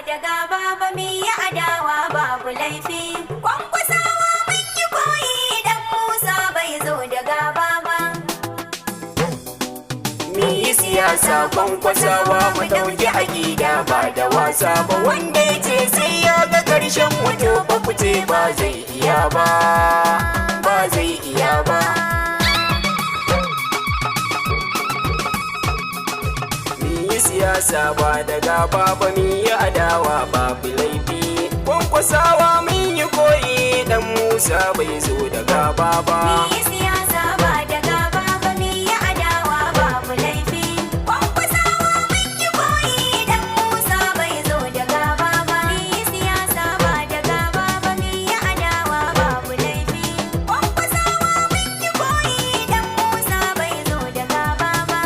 da gaba ba, mi yi adawa babu laifi. Kwankwasawa mun yi koyi, Dan Musa bai zo da gaba ba. Mi yi siyasa Kwankwasawa, mu ɗauki aƙida ba da wasa ba. Wanda ya ce sai ya ga ƙarshen mutu ba, ku ce ba zai iya ba, ba zai iya ba. Mi yi siyasa ba da gaba ba, mi yi adawa babu laifi. Kwankwasawa mun yi koyi, Dan Musa bai zo da gaba ba. Mi yi siyasa ba da gaba ba, mi yi adawa babu laifi. Kwankwasawa mun yi koyi, Dan Musa bai zo da gaba ba. Mi yi siyasa ba da gaba ba, mi yi adawa babu laifi. Kwankwasawa mun yi koyi, Dan Musa bai zo da gaba ba.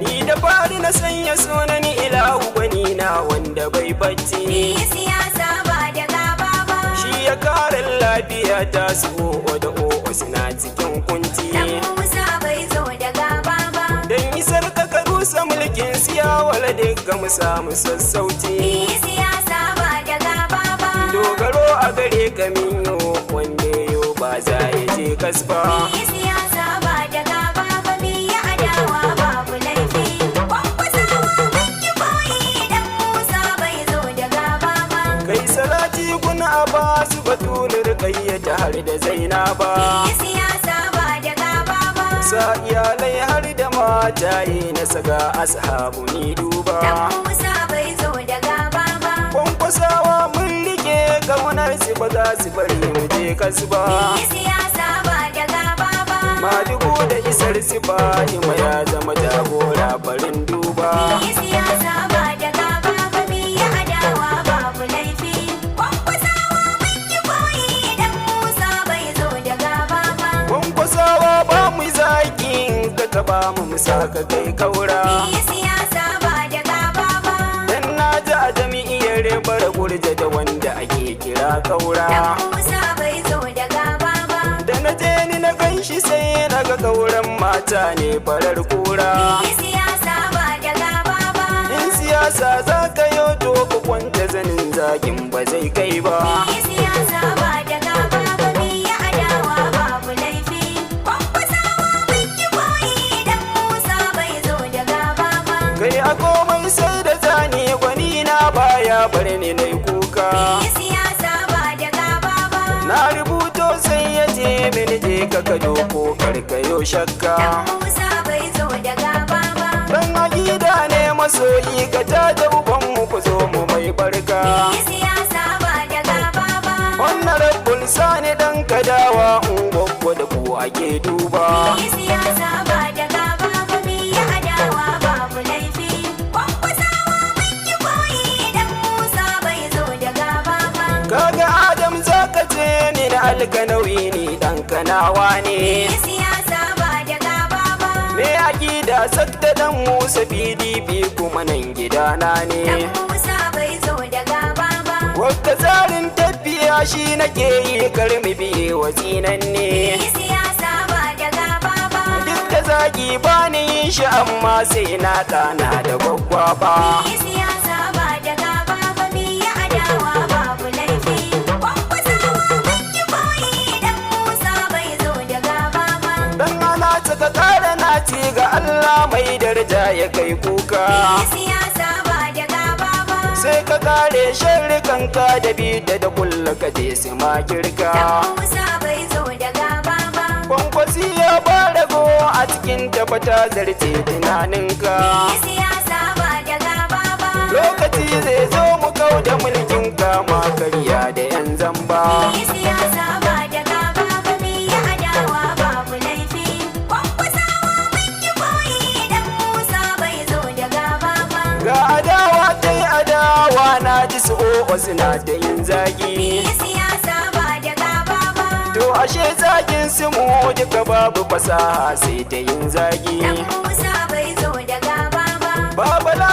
Ni da fari na sanya sunan ilahu gwani na wanda bai bacci. Mi yi siyasa ba da gaba ba. Shi ya kare lafiya ta su o'o da o'o suna cikin kunci. Dan Musa bai zo da gaba ba. Dan isar ka ka rusa mulkin siya wala ga mu samu sassauci. Mi yi siyasa ba da gaba ba. Dogaro a gare ka minyo wanda yo ba za ya je kasba. Mi yi siyasa ba da gaba ba, mi yi adawa babu laifi. Kwankwasawa mun yi koyi, Dan Musa bai zo da gaba ba. Kai salati kuna ba su batulur kayyata har da Zainaba. Mi yi siyasa ba da gaba ba. Sa iyalai har da mataye na saka ashabu ni duba. Dan Musa bai zo da gaba ba. Kwankwasawa mun rike kaunar su, ba za su bari mu je kasu ba. Mi yi siyasa ba da gaba ba. Madugu da isar su Fatima ya zama jagora barin duba. Mi yi siyasa ba da gaba ba, mi yi adawa babu laifi. Kwankwasawa mun yi koyi, Dan Musa bai zo da gaba ba. Kwankwasawa ba mu zaki in ka taba mu musa ka kai kaura. Mi yi siyasa ba da gaba ba. Dan na ji a jami'iyar bara gurje da wanda ake kira kaura. Dan Musa bai zo da gaba ba. Da na je ni na gan shi sai na ga kauran mata ne farar kura. Mi yi siyasa ba da gaba ba. In siyasa za ka yo to ku kwanta zanin zakin ba zai kai ba. Mi yi siyasa ba da gaba ba, mi yi adawa babu laifi. Kwankwasawa mun yi koyi, Dan Musa bai zo da gaba ba. Kai a komai sai da zane gwani na baya bar ni na kuka. Mi yi siyasa ba da gaba ba. Na rubuto sai ya ce mini je ka ka doko karkayo shakka. Dan Musa bai zo da gaba ba. Dan akida ne masoyi ka ta da uban mu ku zo mu mai barka. Mi yi siyasa ba da gaba ba. Wannan rabbul sani dan kadawa ungwaggo da ku ake duba. Mi yi siyasa ba da gaba ba, mi yi adawa babu laifi. Kwankwasawa mun yi koyi, Dan Musa bai zo da gaba ba. Kaga Adam zaka ce ni da alkanawi ni dan kanawa ne. Mi yi siyasa ba da gaba ba. Me akida sakta Dan Musa PDP kuma nan gidana Dan ne. Musa bai zo da gaba ba. Wata tsarin tafiya shi nake yi karmi biye wa tsinanne. Mi yi siyasa ba da gaba ba. Duk da zagi ba ni yin shi amma sai na ɗana da gwaggwaba. Mi yi siyasa ba da gaba ba, mi yi adawa babu laifi. Kwankwasawa mun yi koyi, Dan Musa bai zo da gaba ba. Dan ana ka ƙara naci ga Allah mai daraja ya kai kuka. Mi yi siyasa ba da gaba ba. Sai ka kare sharrikanka da bita da kulla ka je su makirka. Dan Musa bai zo da gaba ba. Kwankwasi ya barago a cikin tafata zarce tunaninka. Mi yi siyasa ba da gaba ba. Lokaci zai zo mu kau da mulkin kama karya da yan zamba. Mi yi siyasa ba da gaba ba, mi yi adawa babu laifi. Kwankwasawa mun yi koyi, Dan Musa bai zo da gaba ba. Ga adawa ta yi adawa na ji su o'o suna ta yin Mi zagi. yi siyasa ba da gaba ba. To ashe zagin su mu duka babu fasaha sai ta yin zagi. Dan Musa bai zo da gaba ba. Babala